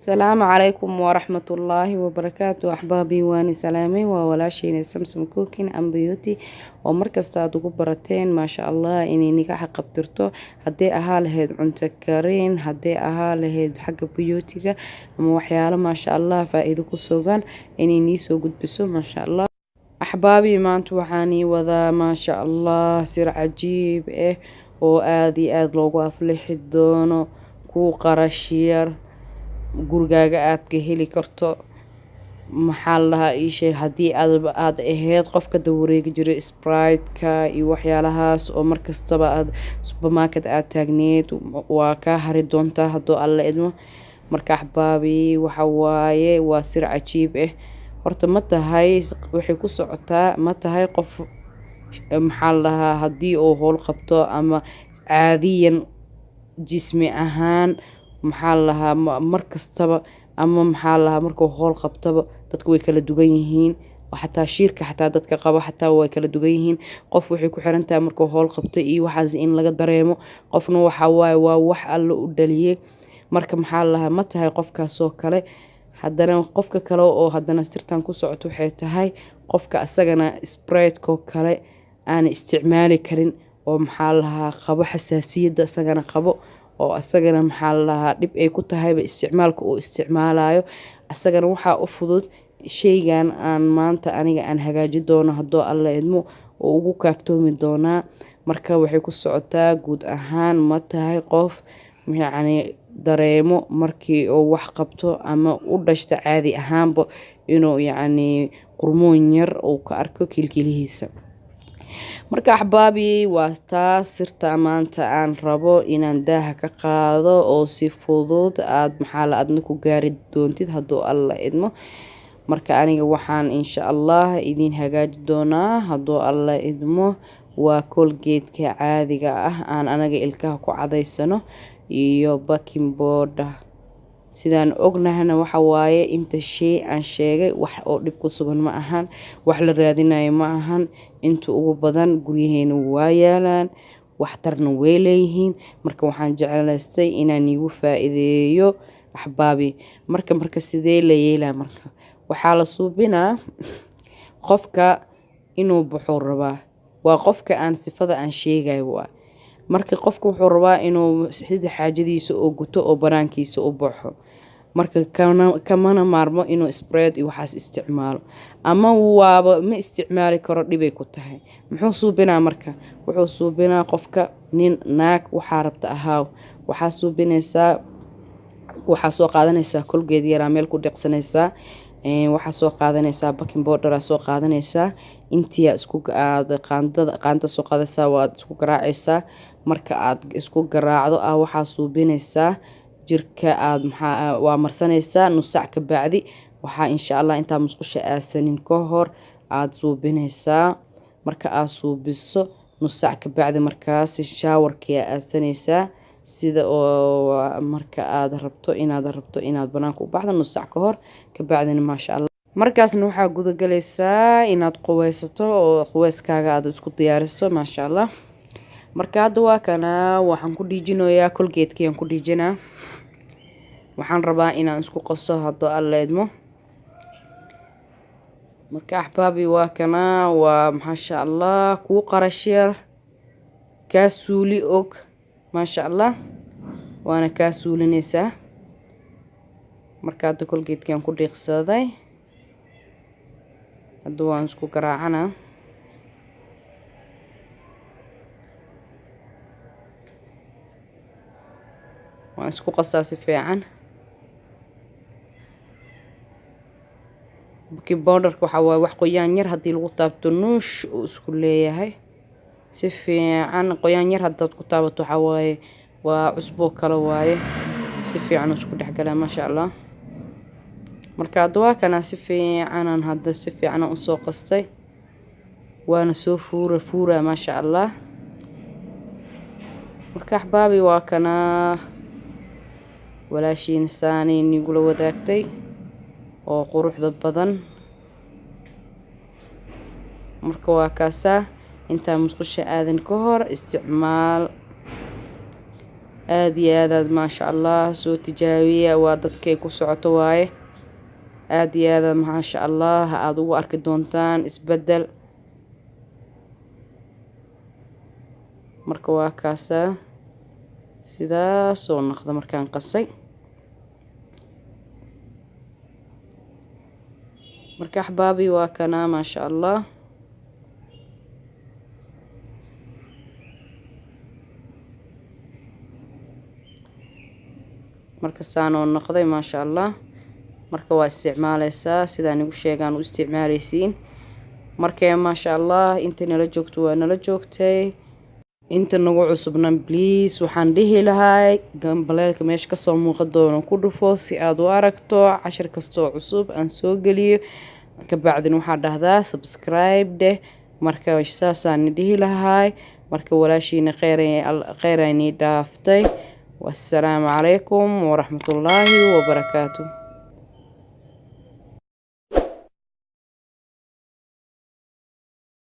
Asalaamu calaykum waraxmatullaahi wabarakaatu. Axbaabii, waani salaamay. Waa walaashiina Samsam Cooking and Beauty oo markasta aad ugu barateen, maasha Allah, inay niga xaqabtirto, hadday ahaa lahayd cunto karin, hadday ahaa lahayd xagga beautyga ama waxyaalo, maasha Allah, faa-iido ku sugan inay nii soo gudbiso, maasha Allah. Axbaabii, maanta waxaan ii wadaa, maasha Allah, sir cajiib ah oo aada iyo aada loogu aflixi doono, kuu qarash yar, gurigaaga aad ka heli karto. Maxaa la dhahaa, ii sheeg, haddii aad ahayd qofka dawareegi jiray Sprite-ka iyo waxyaalahaas oo markastaba aad supermarket aad taagneed, waa kaa hari doontaa hadduu Alla idmo. Marka axbaabi, waxa waaye waa sir cajiib ah. Horta ma tahay, waxay ku socotaa, ma tahay qof, maxaa la dhahaa, haddii uu howl qabto ama caadiyan jismi ahaan, maxaa la dhahaa, mar kastaba ama, maxaa la dhahaa, markuu howl qabtaba, dadku way kala duwan yihiin. Xataa shiirka, xataa dadka qabo xataa way kala duwan yihiin. Qof waxay ku xiran tahay markuu howl qabto iyo waxaas in laga dareemo, qofna waxa waaye waa wax Alla u dhaliyey. Marka, maxaa la dhahaa, ma tahay qofkaasoo kale? Haddana qofka kale oo haddana sirtan ku socoto waxay tahay qofka asagana Sprite-ko kale aan isticmaali karin oo, maxaa la dhahaa, qabo xasaasiyadda, isagana qabo oo asagana, maxaa la dhahaa, dhib ay ku tahayba isticmaalka uu isticmaalayo, asagana waxaa u fudud sheygan aan maanta aniga aan hagaajin doono hadduu Alla idmo oo ugu kaaftoomi doonaa. Marka waxay ku socotaa guud ahaan, ma tahay qof yacni dareemo markii uu wax qabto ama u dhashto caadi ahaanba inuu yacni qurmoon yar uu ka arko kilkilihiisa? Marka axbaabi, waa taas sirta maanta aan rabo inaan daaha ka qaado oo si fudud aad, maxaa la, adna ku gaari doontid hadduu Alla idmo. Marka aniga waxaan insha Allah idiin hagaaji doonaa hadduu Alla idmo waa Colgate-ka caadiga ah aan anaga ilkaha ku cadaysano iyo baking powder. Sidaan ognahana, waxa waaye inta shay aan sheegay wax oo dhib ku sugan ma ahan, wax la raadinayo ma ahan. Inta ugu badan guryaheena waa yaalaan, waxtarna way leeyihiin. Marka waxaan jeclaystay inaan iigu faa-iideeyo, axbaabi. Marka sidee la yeelaa? Marka waxaa la suubinaa, qofka inuu baxuu rabaa, waa qofka aan sifada aan sheegayo waa. Marka qofka wuxuu rabaa inuu sida xaajadiisa oo guto oo banaankiisa u baxo. Marka kamana maarmo inuu Sprite iyo waxaas isticmaalo, ama waaba ma isticmaali karo, dhibay ku tahay. Muxuu suubinaa? Marka wuxuu suubinaa qofka, nin, naag, waxaa rabta ahaaw, waxaa suubinaysaa, waxaa soo qaadanaysaa Colgate yaraa, meel ku dhiqsanaysaa. Waxaa soo qaadanaysaa baking powder soo qaadanaysaa, intiyaa isku aad qaandada qaanda soo qaadaysaa, waad isku garaacaysaa. Marka aad isku garaacdo ah, waxaa suubinaysaa jirka aad, maxaa, waa marsanaysaa nus saac ka bacdi. Waxaa insha Allah intaa musqusha aasanin ka hor aada suubinaysaa. Marka aad suubiso nus saac ka bacdi, markaas showerkii aasanaysaa, sida oo marka aad rabto inaad banaanka u baxdo nus saac ka hor. Ka bacdina, maasha Allah, markaasna waxaa gudagalaysaa inaad qubaysato oo qubayskaaga aad isku diyaariso, maasha Allah. Marka hadda waa kana, waxaan ku dhiijinayaa Colgate-kii ku dhiijinaa. Waxaan rabaa inaan isku qaso hadduu Alla idmo. Marka axbaabi, waa kana, waa maasha Allah, kuu qarash yar, kaa suuli og, maasha Allah, waana kaa suulinaysaa. Marka hadda Colgate-kan ku dhiiqsaday, hadda waan isku garaacanaa. Waan isku qasaa si fiican. Baking powderka waxaa waaye wax qoyaan yar haddii lagu taabto nuush uu isku leeyahay. Si fiican qoyaan yar haddaad ku taabato, waxaa waaye waa cusboo kale waaye, si fiican isku dhexgalaa, maasha Allah. Marka hadda waa kana, si fiicanaan hadda si fiican usoo qastay, waana soo fuura fuura, maasha Allah. Marka axbaabi, waa kanaa walaashiin saanay nigula wadaagtay oo quruxda badan. Marka waa kaasaa, intaa musqusha aadan ka hor isticmaal. Aada iyo aadaad maasha Allah soo tijaabiya, waa dadkay ku socoto waaye. Aada iyo aadaad maasha Allah aada ugu arki doontaan isbedel. Marka waa kaasaa sidaasoo noqda markaan qasay. Marka axbaabi, waa kanaa maasha Allah. Marka saanoo noqday maasha Allah. Marka waa isticmaaleysaa sidaan igu sheegaan u isticmaaleysiin. Markee maasha Allah, inta nala joogto waa nala joogtay, inta nagu cusubna please waxaan dhihi lahay gambaleelka meesha kasoo muuqan doono ku dhufo si aada u aragto cashar kastoo cusub aan soo geliyo. Kabacdin waxaa dhahdaa subscribe dheh. Marka saasaan dhihi lahay. Marka walaashiina kheyraynii dhaaftay. Wassalaamu calaykum waraxmatullaahi wabarakaatu.